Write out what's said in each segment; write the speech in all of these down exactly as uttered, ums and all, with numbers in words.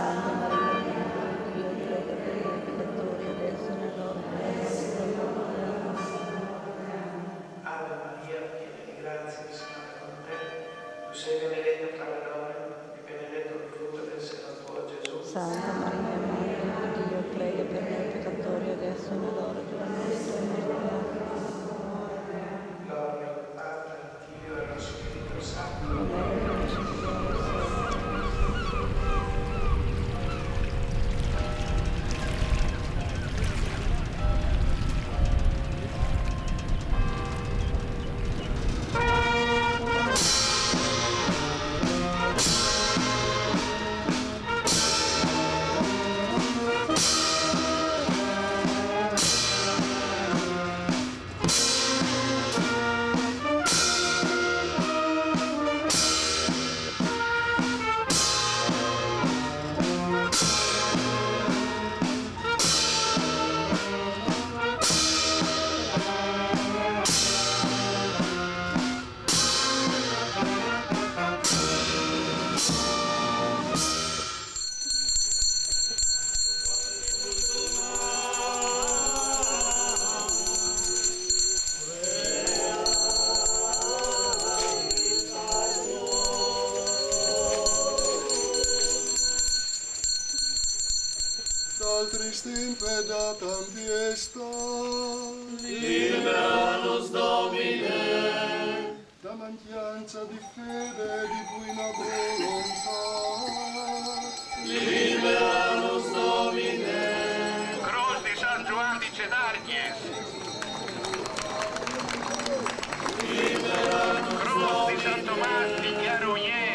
Santa Maria, Madre di Dio, prega per noi peccatori, adesso e nell'ora della nostra morte. Ave Maria, piena di grazia, il Signore è con te. Tu sei benedetta tra le donne e benedetto il frutto del seno tuo, Gesù. Santa Maria, Madre di Dio, prega per noi peccatori, adesso e nell'ora della nostra morte. Gloria al Padre, al Figlio e allo Spirito Santo. Dal trist impedat am fiesta. Libera nos, Domine. Da mancanza di fede e di buona volontà. Libera nos, Domine. Cruz di San Giovanni di Cedarghes. Libera nos, Cruz di San Tomás di Chiaruñé.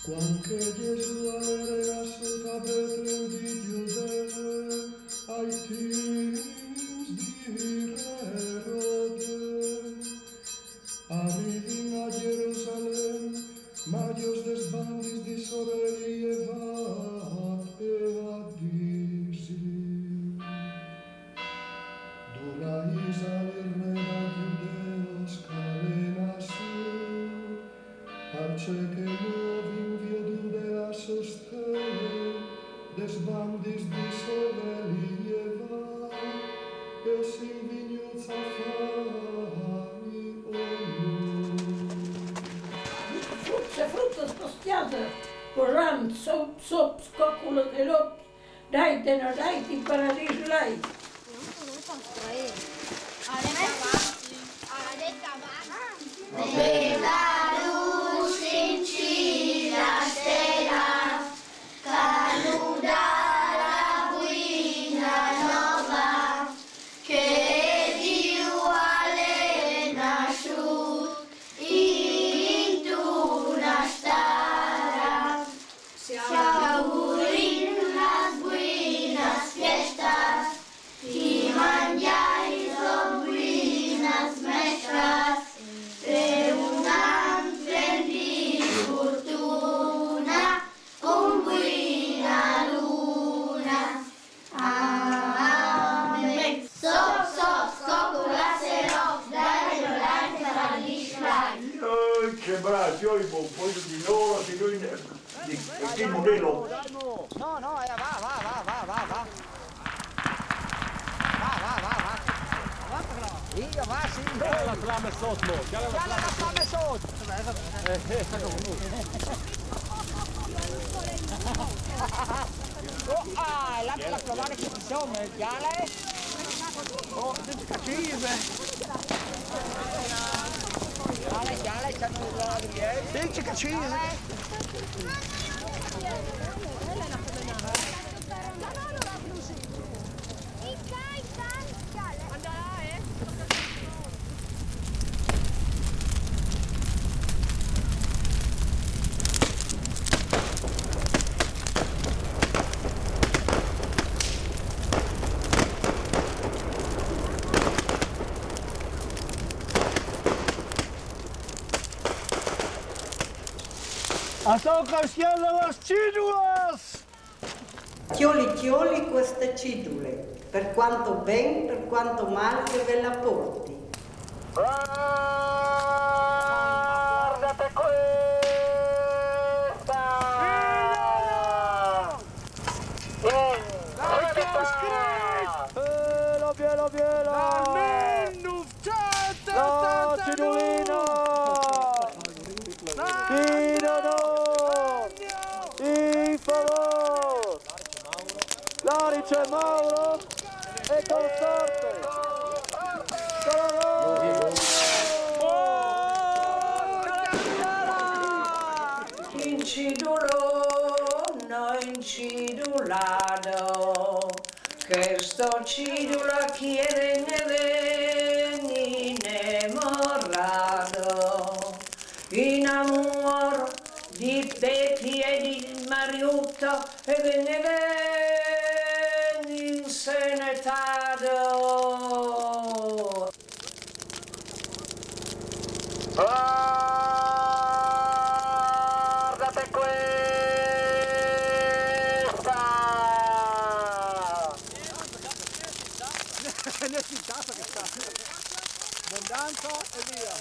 Cuant que Jesús al ère nassût a Betlem di Judee, ai timps di Erode, arrivin a Jerusalem majos des bandis di sô veli e vat e a disi: Donais al re dai Judeos ch'al è nassût, parcè che nô o vin viodude la sô stele des bandis di sô veli e vat, e o sin vignûts a fâi onôr. Fruts e frutas, bastiadas, posant, sop, sop, coculas e lops, dai, te no dai, ti paradis lai. Belarus in cîr las stelas, ch'a nus dà la buina nova, che Diu al è nassût intuna stala. Si augurin las buinas fiestas, ti mangjais buinas mescas, e un an plen di fortuna cun buina luna. Amen. Sop, sop, scoculas e lops, dai, dai, dai, dai, dai. Oi, ce braç, oi, bon, poi di nô, si lui, di, di chi modello? No, no, eh, va, va, va. Va, va, va, va. Vinga, va, sì. Cjale la flame sot, mo, cjale la flame sot. Cjale la flame sot. Eh, eh. Oh, ah, la, la flame che ci sono, eh, cjale. Oh, senti che accise. Cjale, cjale, c'hanno le, le, senti che accise. A son crescudas las cidulas! Cjoli, cjoli cueste cidule. Per quanto ben, per quanto mal che ve la porti. Guardate questa! Dai, Causcrit! Biela, biela, biela! Almeno! La Cidulina! Tirano! In favor! Larice Mauro e consorte! In cidulona, in cidulado, che sto cidula chiede ne veni inamorado, in amor di Betty e di Mariutta e ve ne veni insenetado. Guardate questa! È eccitata che sta. Abbondanza e via.